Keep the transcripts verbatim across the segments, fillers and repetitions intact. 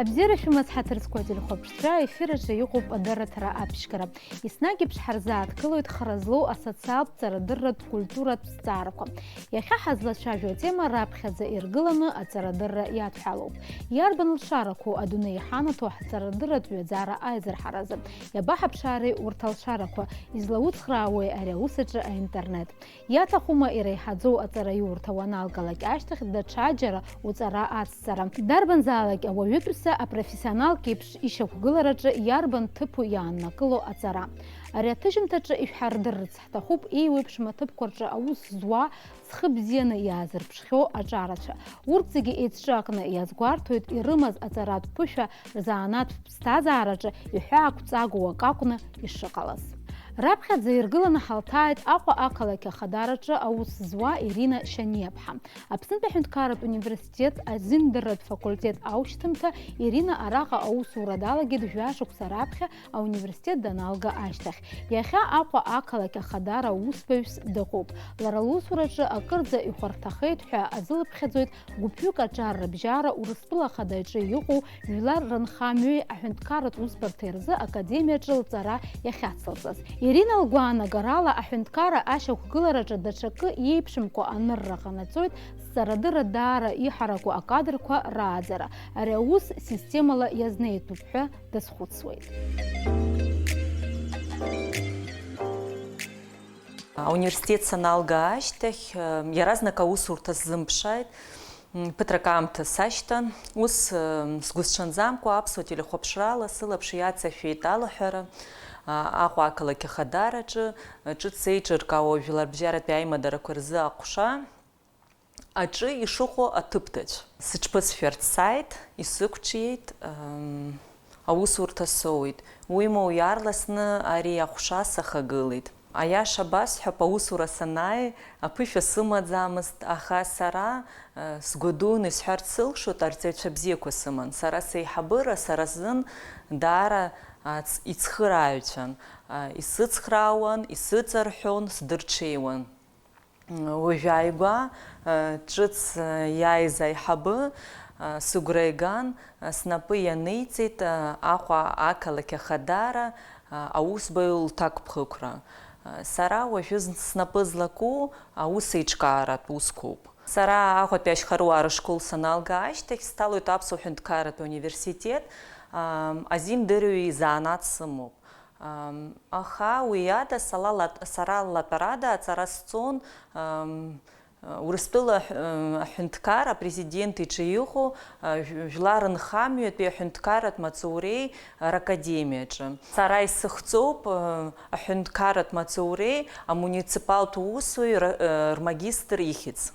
Абзиара шәымаз, ҳаҭыр зқәу ателехәаԥшцәа, аефир аҿы иҟоуп адырраҭара аԥшьгара. Еснагь еиԥш ҳарзааҭгылоит хра злоу асоциалтә ҵарадырратә культуратә зҵаарақәа. Иахьа ҳазлацәажәо атема раԥхьаӡа иргыланы аҵарадырра иадҳәалоуп. Иарбан лшарақәоу адунеи иҳанаҭо ҳҵарадырратә ҩаӡара аизырҳаразы? Иабаҳаԥшаари урҭ алшарақәа? Излауцхраауеи ари аус аҿы аинтернет? Иаҭахума иреиҳаӡоу аҵараиурҭа уаналгалак ашьҭахь даҽаџьара уҵара ацҵара? Дарбанзаалак ауаҩытәыҩса апрофессионалк еиԥш ишьақәгылараҿы иарбан ҭыԥу иааннакыло аҵара? Ари аҭыжьымҭаҿы ишәҳардырырц ҳҭахуп еиуеиԥшым аҭыԥқәа рҿы аус зуа, зхы бзианы иаазырԥшхьоу аҿарацәа. Урҭ зегьы еицҿакны иазгәарҭоит ирымаз аҵаратә ԥышәа рзанааҭтә ԥсҭазаараҿы иҳәаақәҵагоу акы акәны ишыҟалаз. Раԥхьаӡа иргыланы ҳалҭааит Аҟәа ақалақь ахадараҿы аус зуа Ирина Шьаниаԥҳа. Аԥснытәи аҳәынҭқарратә университет азиндырратә факультет аушьҭымҭа Ирина араҟа аусура далагеит жәашықәса раԥхьа ауниверситет даналга ашьҭахь. Иахьа Аҟәа ақалақь ахадара усбаҩс дыҟоуп. Лара лусураҿы акырӡа ихәарҭахеит ҳәа азылыԥхьаӡоит гәыԥҩык аҿар рыбжьара Урыстәыла Ахада иҿы иҟоу жәлар рынхамҩеи аҳәынҭқарратә усбарҭеи рзы академиаҿы лҵара иахьацылҵаз. Ирина лгәаанагарала, аҳәынҭқарра ашьақәгылараҿы даҽакы иеиԥшымкәа анырра ҟанаҵоит зҵарадырра даара иҳараку акадрқәа рааӡара. Ари аус системала иазнеитәуп ҳәа дазхәыцуеит. Ауниверситет саналга ашьҭахь, иаразнак аусурҭа сзымԥшааит. М, ԥыҭрак аамҭа сашьҭан. Ус, м, сгәысҽанӡамкәа аԥсуа телехәаԥшрала сылаԥш иаҵашәеит алаҳәара, а, Аҟәа ақалақь ахадараҿы, ҿыц еиҿыркаауа жәларбжьаратәи аимадарақәа рзы аҟәша аҿы ишыҟоу аҭыԥҭацә. Сыҽԥысшәарц сааит, исықәҿиеит, ам, аусурҭа соуит. Уимоу, иаарласны ари аҟәша сахагылеит. Аиаша басҳәап, аусура санааи, аԥышәа сымаӡамызт, аха сара, а, сгәы дуны исҳәарц сылшоит, арҵаҩцәа бзиақәа сыман. Сара сеиҳабыра сара сзын даара ац-, ицхырааҩцәан. А, исыцхраауан, исыҵарҳәон, сдырҽеиуан. Уажәааигәа, а, ҿыц, а, иааиз аиҳабы, а, сыгәра иган, а, снапы ианиҵеит, а, Аҟәа ақалақь ахадара, а, аусбаҩ лҭакԥхықәра. А, сара уажәы з-, снапы злаку аус еиҿкааратә усқәоуп. Сара Аҟәатәи ашьхаруаа рышкол саналга ашьҭахь сҭалоит Аԥсуа ҳәынҭқарратә университет, ам, азиндырҩы изанааҭ сымоуп. Ам, аха уи ада сала лат-, сара латәарада аҵара сҵон, ам, Урыстәыла аҳә-, аҳәынҭқар апрезидент иҿы иҟоу, а, жә-, жәлар рынхамҩатәи аҳәынҭқарратә маҵуреи ракадемиаҿы. Сара исыхҵоуп, а, аҳәынҭқарратә маҵуреи амуниципалтә усуи ра-, а, рмагистр ихьӡ.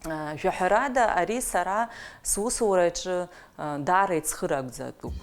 А, жәаҳәарада, ари сара сусураҿы, а, даара ицхыраагӡатәуп.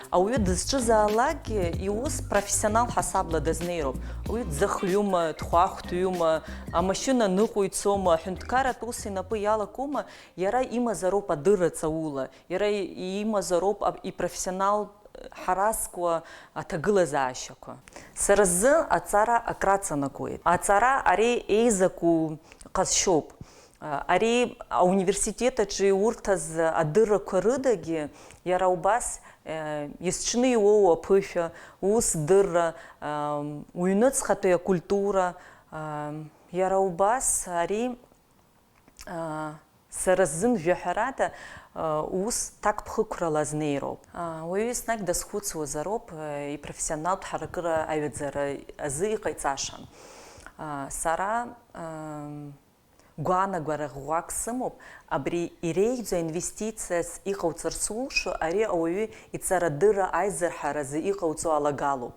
Ауаҩы дызҿызаалакгьы иус профессионал ҳасабла дазнеироуп. Уаҩы дзахҩума, дхәаахәҭҩума, амашьына ныҟәо ицома, аҳәынҭқарратә ус инапы иалакума, иара имазароуп адырра ҵаула, иара имазароуп ап-, ипрофессионал ҳаразкуа аҭагылазаашьақәа. Сара сзы аҵара акраҵанакуеит. Аҵара ари еизаку ҟазшьоуп. Ари ауниверситет аҿы иурҭаз адыррақәа рыдагьы иара убас, е, есҽны иуоу аԥышәа, усдырра, ам, уҩныҵҟатәи акультура, ам, иара убас ари, а, сара сзын жәаҳәарада, а, ус ҭакԥхықәрала азнеироуп. А, уаҩы еснагь дазхәыцуазароуп, а, ипрофессионалтә ҳаракыра аҩаӡара азы иҟаиҵаша. А, сара, ам, гәаанагара ӷәӷәак сымоуп, абри иреиӷьӡоу аинвестициас иҟауҵарц улшо, ари ауаҩы иҵарадырра аизырҳаразы иҟауҵо алагалоуп.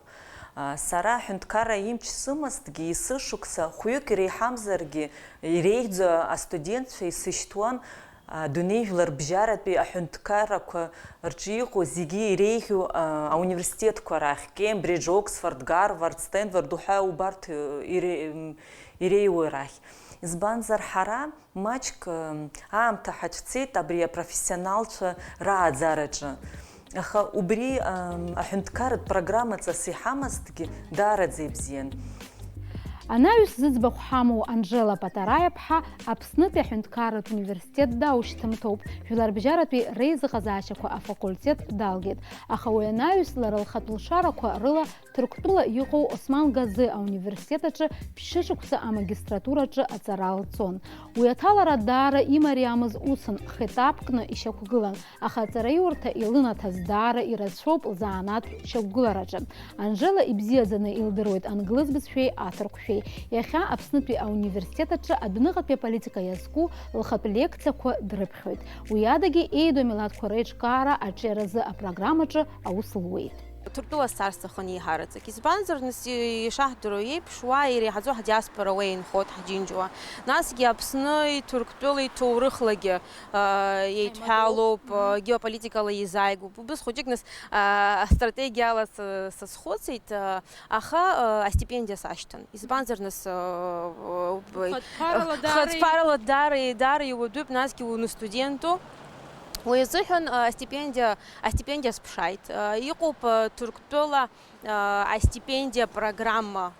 А, сара аҳәынҭқарра имч сымазҭгьы, есышықәса хәҩык иреиҳамзаргьы, иреиӷьӡоу астудентцәа исышьҭуан, а, дунеижәлар бжьаратәи аҳәынҭқаррақәа рҿы иҟоу зегьы иреиӷьу, а, ауниверситетқәа рахь, Кембридж, Оксфорд, Гарвард, Стенфорд уҳәа убарҭ, э, ире-, м, иреиуоу рахь. Избанзар, ҳара маҷк, м, аамҭа ҳацәцеит абри апрофессионалцәа рааӡараҿы. Аха убри, м, аҳәынҭқарратә программаҵас иҳамазҭгьы даараӡа ибзиан. Анаҩс зыӡбахә ҳамоу Анжела Патараиаԥҳа Аԥснытәи аҳәынҭқарратә университет даушьҭымҭоуп, жәларбжьаратәи реизыҟазаашьақәа афакультет далгеит, аха уи анаҩс лара лхатә лшарақәа рыла Ҭырқәтәыла иҟоу Осман Газы ауниверситет аҿы ԥшьышықәса амагистратураҿы аҵара лҵон. Уи аҭалара даара имариамыз усын, хетапкны ишьақәгылан, аха аҵараиурҭа илынаҭаз даара ирацәоуп лзанааҭ шьақәгылараҿы. Анжела ибзиаӡаны илдыруеит англыз бызшәеи аҭырқәшәеи. Иахьа Аԥснытәи ауниверситет аҿы адәныҟатәи аполитика иазку лхатә лекциақәа дрыԥхьоит. Уи адагьы еиду амилаҭқәа реиҿкаара аҿиаразы апрограммаҿы аус луеит. Ҭырқәтәыла сцар сҭахын еиҳараӡак. Избанзар, нас, ишаҳдыруа еиԥш, уа иреиҳаӡоу ҳдиаспора уа инхоит, ҳџьынџьуа. Насгьы Аԥсни Ҭырқәтәылеи ҭоурыхлагьы, аа, еидҳәалоуп, Ҳаимадоуп. Геополитикала еизааигәоуп. Убыс хәыҷык, нас, аа, астратегиала са- сазхәыцит, аа, аха, аа, астипендиа сашьҭан. Избанзар, нас, аа, б- Хатәԥарала даара- хатәԥарала даара, даара иуадаҩуп, насгьы унастуденту. Уи азыҳәан, аа, астипендиа, астипендиа сԥшааит. Аа, иҟоуп, аа, Ҭырқәтәыла, аа, астипендиа программа.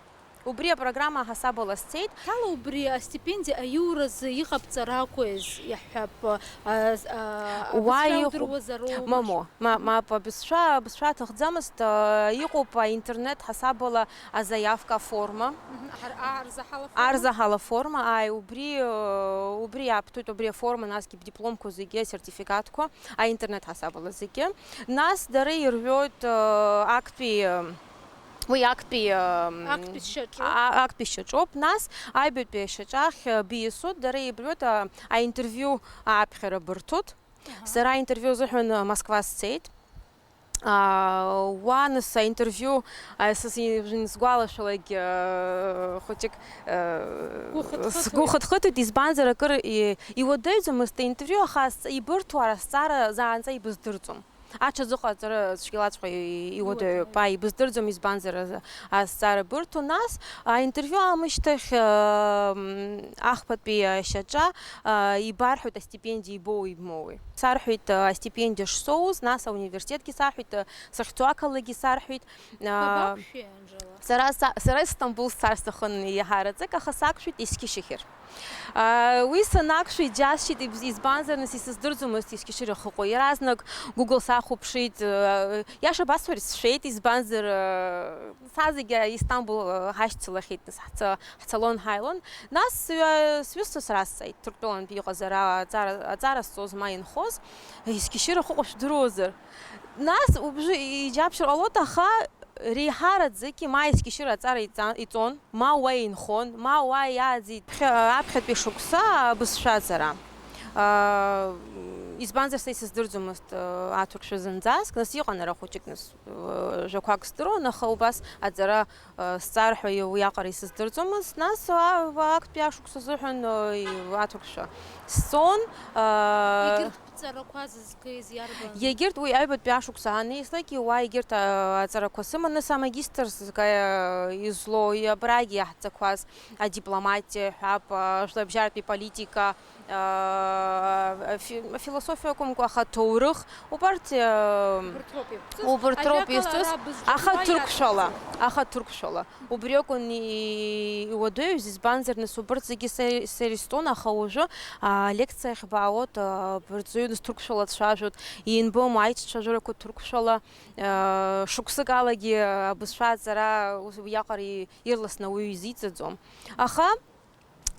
Убри апрограмма аҳасабала сцеит. Ҳала убри астипендиа аиуразы иҟабҵаракәыз, иаҳҳәап, а, а, Уа абызшәа иҟоуп. Удыруазароу, Мамо, ма-, мап, абызшәа, абызшәа аҭахӡамызт, а, иҟоуп аинтернет ҳасабала азаиавка аформа. Мгм, аҳар-, а, арзаҳал аформа? Арзаҳал аформа, ааи, убри, а, убри иаԥҭоит, убри аформа, насгьы бдипломқәа зегьы, асертификатқәа, аинтернет ҳасабала зегьы. Нас дара ирҳәоит, а, актәи, а, Уи актәи, ы, Актәи шьаҿоуп. а- актәи шьаҿоуп, нас аҩбатәи ашьаҿахь, ы, биасуеит, дара еибҩуеит, ы, аинтервиу ааԥхьара бырҭоит. Аҳа. Сара аинтервиу азыҳәан, ы, Москва сцеит. А, уа, нас, аинтервиу, а, са си- сгәалашәалак, ы, хәыҷык, ы, Гәы хыҭхыҭуеит. Сгәы хыҭхыҭуеит, избанзар, акыр и- иуадаҩӡамызт аинтервиу, аха ас- ибырҭо азҵаара заанӡа ибыздырӡом. Аҽазыҟаҵара цәгьалаҵәҟьа и- иуадаҩуп. Иуадаҩуп. Ааи, ибыздырӡом, избанзар, азҵаара бырҭо. Нас, аинтервиу аамышьҭахь, ы, м, ахԥатәи ашьаҿа, ы, ибарҳәоит астипендиа ибоу ибмоуи. Сарҳәеит, ы, астипендиа шсоуз, нас ауниверситетгьы сарҳәеит, ы, сахьцо ақалақьгьы сарҳәеит. Ы, Бабақәшәеи, Анжела? Сара са- сара Истамбул сцар сҭахын иаҳараӡак, аха сақәшәеит Ескишехир. Аа, уи санақәшәа иџьасшьеит, ибз- избанзар, нас, исыздырӡомызт Ескишир ахьыҟоу. Иаразнак Google сахәаԥшит, э, иаша басҳәарц сшәеит, избанзар, э, са зегьы Истамбул, э, ҳашьцылахьеит, нас, ҳца- ҳцалон, ҳааилон. Нас сҩа- сҩызцәа сразҵааит, Ҭырқәтәылантә иҟазар, аҵара, аҵара зҵоз ма инхоз, Ескишир ахьыҟоу шәдыруазар? Нас убжы иџьабшьар ҟалоит, аха реиҳараӡакгьы ма Ескишир аҵара иҵа- иҵон, ма уа инхон, ма уа иааӡеит. Ԥхьа- аԥхьатәи шықәса абызшәаҵара. Аа, избанзар, са исыздырӡомызт, аа, аҭырқәшәа зынӡаск, нас иҟан ара хәыҷык, нас, аа, жәақәак здыруан, аха убас аҵара, аа, сҵар ҳәа уиаҟара исыздырӡомызт. Нас, аа, актәи ашықәс азыҳәан, аа, аҭырқәшәа сҵон, аа, Егьырҭ ҵарақәа зызкыз иарбан? Егьырҭ уи аҩбатәи ашықәса анеислак, уа егьырҭ, а, аҵарақәа сыманы, самагистрскаиа излоу, абрагь иаҳҵақәаз адипломатиа ҳәа, а, жәларбжьаратәи политика, а, афи- афилософиа акәымкәа, аха аҭоурых, убарҭ, а, Убырҭ роуп иаԥҵәаз. Убырҭ роуп Ажәакала, изҿыз, ара бызҿыцуа аха ҭырқәшәала, иаҵанакуа. Аха ҭырқәшәала. Убри акәын и- иуадаҩыз, избанзар, нас, убырҭ зегьы се- сара истәон, аха уажәы, аа, алекциа ахь баауеит, аа, бырҵаҩы, нас, ҭырқәшәала дцәажәоит, иинбома аиҿцәажәарақәа ҭырқәшәала, аа, шықәсык алагьы абызшәа аҵара ус уиаҟара и- ирласны ауаҩы изиҵаӡом. Аха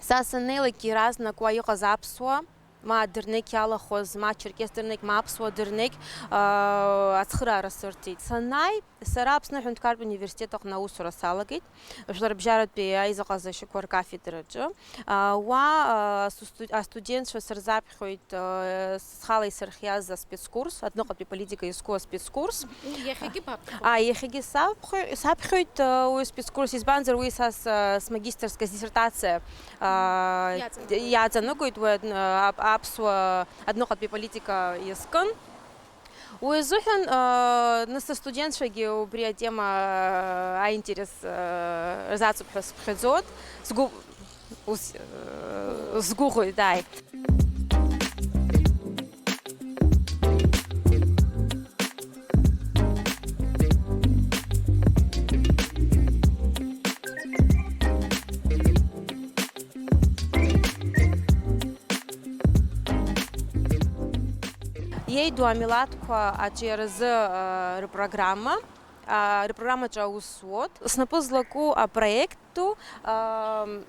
са саннеилакгьы, иаразнак уа иҟаз аԥсуа, ма адырнеқь иалахәыз, ма ачерқьес дырнеқь, ма аԥсуа дырнеқь, аа, ацхыраара сырҭеит. Санааи, Сара Аԥсны аҳәынҭқарратә университет аҟны аусура салагеит, жәларбжьаратәи аизыҟазаашьақәа ркафедраҿы. А, уа, а, сусту- астудентцәа сырзаԥхьоит, а, схала исырхиаз аспецкурс, адәныҟатәи политика иазку аспецкурс. Иахьагьы баԥхьоит? А, иахьагьы саԥхьо- саԥхьоит, а, уи аспецкурс, избанзар, уи са с- смагистрская диссертациа, а, Иаҵанакуеит. Иаҵанакуеит, уи адн- а, ап- аԥсуа адәныҟатәи политика иазкын. Уи азыҳәан, э, нас астудентцәагьы убри атема, э, аинтерес, э, рзаҵоуп ҳәа сыԥхьаӡоит. Сгәы- Ус, э, сгәыӷуеит, ааи. Иеиду амилаҭқәа аҿиаразы, э, рпрограмма, э, рпрограммаҿы аус зуоит. Снапы злаку апроект ду, э,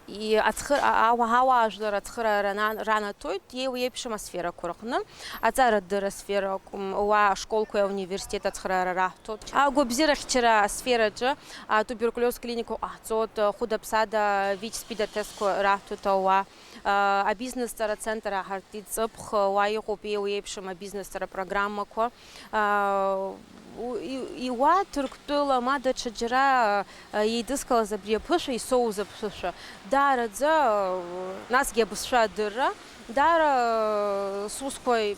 и-, ацхыр-, а-, ауа-, ауаажәлар ацхыраара на-, ранаҭоит, иеиуеиԥшым асферақәа рҟны, аҵарадырра асфера, м, уа ашколқәеи ауниверситет ацхыраара раҳҭоит. Агәабзиарахьчара асфераҿы атуберкулиоз клиникақәа ҟаҳҵоит, хәыда-ԥсада ВИЧ, СПИД атестқәа раҳҭоит ауаа. А, абизнес ҵара центр аҳарҭит ҵыԥх, уа иҟоуп еиуеиԥшым абизнес ҵара программақәа. А, у-, и-, иуа Ҭырқәтәыла ма даҽа џьара, а, еидыскылаз абри аԥышәа, исоуз аԥышәа. Даараӡа, а, насгьы абызшәа адырра, даара, а, сусқәа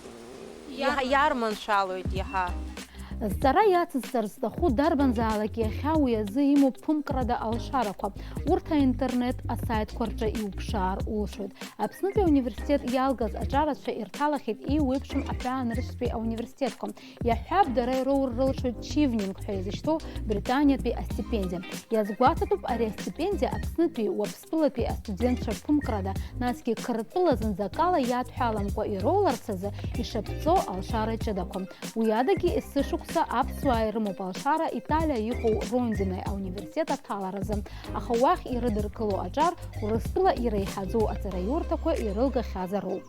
иаҳа-, иарманшәалоит иаҳа. Зҵара иацызҵар зҭаху дарбанзаалак иахьа уи азы имоуп ԥымкрада алшарақәа. Урҭ аинтернет асаитқәа рҿы иуԥшаар улшоит. Аԥснытәи ауниверситет иалгаз аҿарацәа ирҭалахьеит еиуеиԥшым аҳәаанырцәтәи ауниверситетқәа. Иаҳҳәап, дара ироур рылшоит Чивнинг ҳәа изышьҭоу Британиатәи астипендиа. Иазгәаҭатәуп, ари астипендиа Аԥснытәи, Уаԥстәылатәи астудентцәа рԥымкрада, насгьы Қырҭтәыла зынӡакала иадҳәаламкәа ироуларц азы ишаԥҵоу алшара ҷыдақәа. Уи адагьы есышықәса аԥсуаа ирымоуп алшара Италиа иҟоу Рондинои ауниверситет аҭаларазы, аха уахь ирыдыркыло аҿар Урыстәыла иреиҳаӡоу аҵараиурҭақәа ирылгахьазароуп.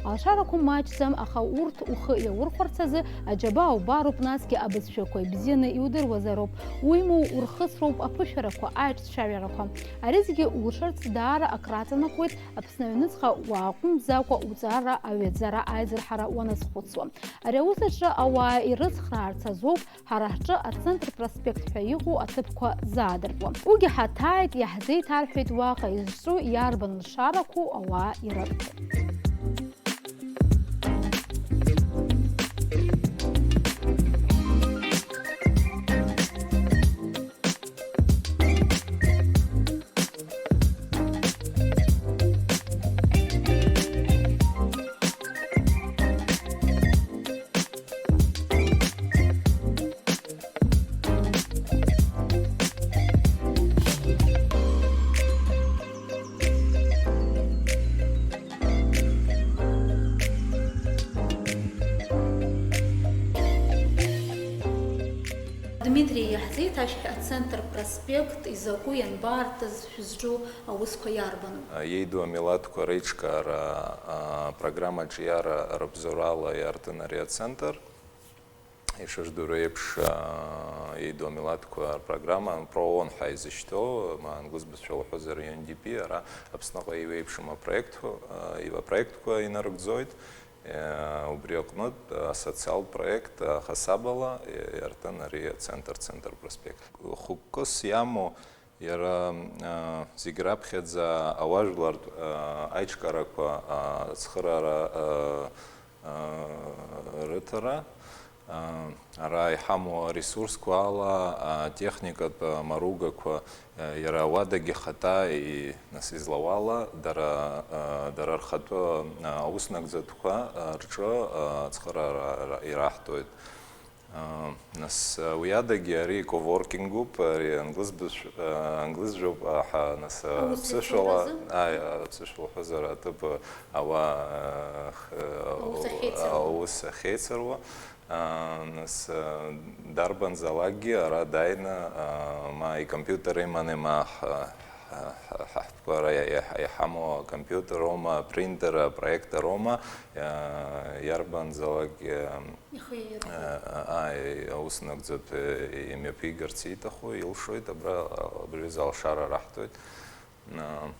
Алшарақәа маҷӡам, аха урҭ ухы иаурхәарц азы аџьабаа убароуп, насгьы абызшәақәа ибзианы иудыруазароуп, уимоу урхысроуп аԥышәарақәа, аиҿцәажәарақәа. Ари зегьы улшарц даара акраҵанакуеит, Аԥсны аҩныҵҟа уааҟәымҵӡакәа уҵара аҩаӡара аизырҳара уаназхәыцуа. Ари аус аҿы ауаа ирыцхраарц азоуп ҳара ҳҿы ацентр проспект ҳәа иҟоу аҭыԥқәа заадыртуа. Уигьы ҳаҭааит, иаҳзеиҭарҳәеит уаҟа изҿу иарбан лшарақәоу ауаа ирырҭо. Дмитри, иаҳзеиҭашәҳәа, ацентр проспект изакәу, ианбаартыз шәызҿу аусқәа иарбану? Иеиду амилаҭқәа реиҿкаара, а, программа аҿиара рыбзоурала иаартын ари ацентр. Ишыжәдыруа еиԥш, а, иеиду амилаҭқәа рпрограмма, ПРООН ҳәа изышьҭоу, ма англыз бызшәа уҳәозар, U N D P, ара Аԥсныҟа еиуеиԥшым апроектқәа, а, апроектқәа инарыгӡоит. Е, убри аҟнытә асоциалтә проект ахасабала, е, иартын ари ацентр, Центр проспект. Хықәкыс иамоу иара, а, зегь раԥхьаӡа ауаажәлартә, а, аиҿкаарақәа, а, ацхыраара, а, а, рыҭара, а, ара иҳамоу аресурсқәа ала, атехникатә, а, маругақәа, а, иара ауадагьы ахаҭа и-, нас излауала, дара, а, дара рхатәы, а, ауснагӡатәқәа, а, рҿы, а, ацхыраара ра-, ираҳҭоит. А, нас, а, уи адагьы ари коворкингуп, ари англыз бызшә-, а, англызжәоуп, а, ҳа-, нас, а, аус ԥсышәала, еицәоуразы? Ааи, а, ԥсышәала уҳәозар, аҭыԥ, а, ауаа, а, х-, а, Аус ахьеицыруа. Аус ахьеицыруа. А, нас, а, дарбанзаалакгьы ара дааины, а, ма икомпиутер иманы, ма ҳ-, ҳ-, ҳ-, ҳаҳ-, ара иа-, иа-, иҳамоу акомпиутероума, апринтер, апроектороума, иа-, иарбанзаалакгьы, Ихы иаирхәоит. А, а, аус нагӡатә, э, имҩаԥигарц ииҭаху, илшоит, абра, а, абри аҩыза алшара раҳҭоит. А.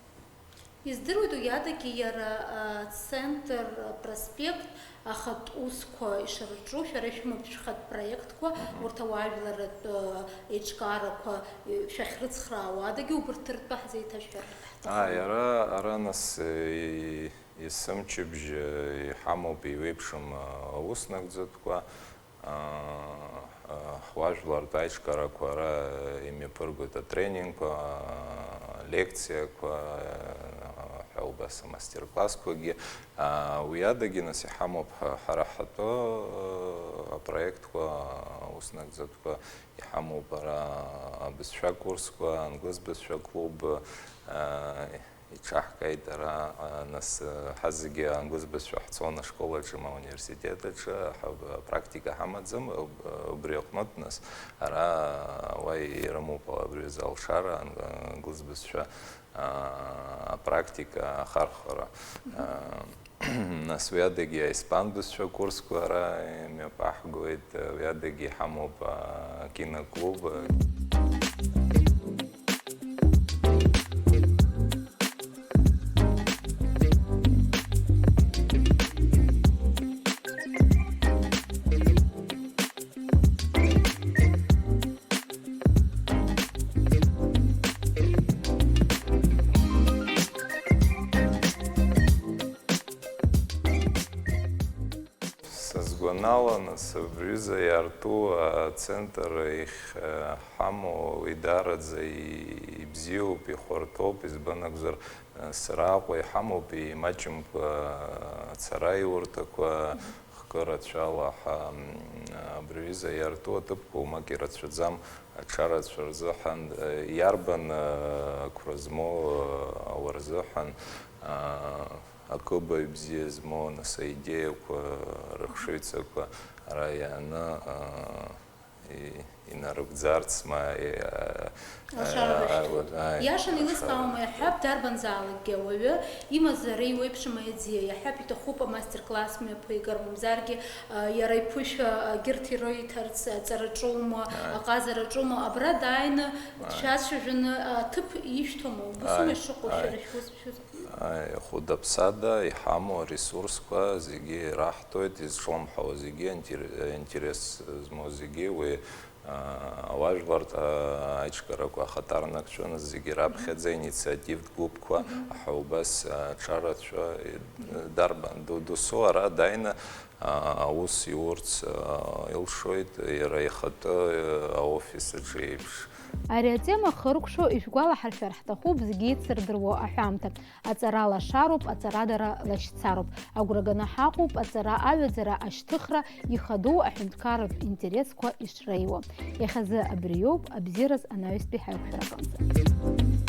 Издыруеит, уи адагьы иара, а, Центр проспект ахатә усқәа ишырҿу, шәара ишәымоуп шәхатә проектқәа, Мгм. урҭ ауаажәларратә, а, еиҿкаарақәа, э, шәахьрыцхраауа адагьы убарҭ ртәы ҳзеиҭашәҳәар ҳҭахын. А, иара, ара нас, э, и-, Есымчыбжь, э, иҳамоуп еиуеиԥшым, э, аус нагӡатәқәа, э, э, ҳуаажәлартә аиҿкаарақәа ара, э, имҩаԥыргоит атренингқәа, э, лекциақәа, ҳәа убас амастер-классқәагьы. А, уи адагьы, нас, иҳамоуп ҳа-, ҳара ҳтәы, а, апроектқәа, аус нагӡатәқәа, иҳамоуп ара абызшәа курсқәа, англыз бызшәа клуб, а, иҽаҳкаит ара, а, нас, а, ҳазегьы англыз бызшәа ҳцон ашкол аҿы, ма ауниверситет аҿы, ҳа-, апрактика ҳамаӡам, уб-, убри аҟнытә, нас, ара уа ирымоуп абри азы алшара, ан-, англыз бызшәа, а, апрактика ахархәара. А, нас уи адагьы аиспан бызшәа курсқәа ара имҩаԥаҳгоит, уи адагьы иҳамоуп, а, киноклуб. Сазгәаналаны, абри аҩыза иаарту ацентр иахьҳамоу, уи даараӡа ибзиоуп, ихәарҭоуп, избан акәзар, сара Аҟәа иҳамоуп, имаҷымкәа ацара аиурҭақәа хкы рацәала ҳа, абри аҩыза иаарту аҭыԥқәа уамак ирацәаӡам, аҽарацәа рзыҳәан, иарбан ақәра змоу ауаа рзыҳәан, акыбаҩ бзиа змоу, нас, аидеиақәа, рыхшыҩцақәа ара иааны, а, и-, инарыгӡарц, ма, и-, а, Алшара а, рышьҭоит. а, а, Иашан алшара еилыскаауама, рышьҭоит. Иаҳҳәап, дарбанзаалакгьы ауаҩы имазар еиуеиԥшым аиаӡиа, иаҳҳәап, иҭахуп амастер-класс мҩаԥигар, мамзаргьы, а, иара иԥышәа, а, егьырҭ ироуиҭарц, аҵараҿоума, Ааи. аҟазараҿоума, абра дааины Ааи. дшәацәажәаны, а, аҭыԥ ишәҭома, убасоума Ааи, ишыҟоу ааи. шәара шәус-, шәус-, Ааи, хәыда-ԥсада иҳамоу аресурсқәа зегьы ираҳҭоит, изҿлымҳауа зегьы, интер-, интерес змоу зегьы, уи, а, ауаажәларт, а, аиҿкаарақәа ахаҭарнакцәа, нас зегьы раԥхьаӡа инициативтә гәыԥқәа, Мгм. аха убас, а, аҽарацәа, и-, дарбан, ду-, досу ара дааины, а, аус иурц, а, илшоит, иара ихатәы, а, аофис аҿы еиԥш. Ари атема хыркәшо ишәгәалаҳаршәар ҳҭахуп зегьы еицырдыруа аҳәамҭа. Аҵара лашароуп, аҵарадара лашьцароуп. Агәра ганы ҳаҟоуп аҵара аҩаӡара ашьҭыхра ихадоу аҳәынҭқарратә интересқәа ишреиуоу. Иахьазы абриоуп, абзиараз анаҩстәи ҳаиқәшәараҟынӡа.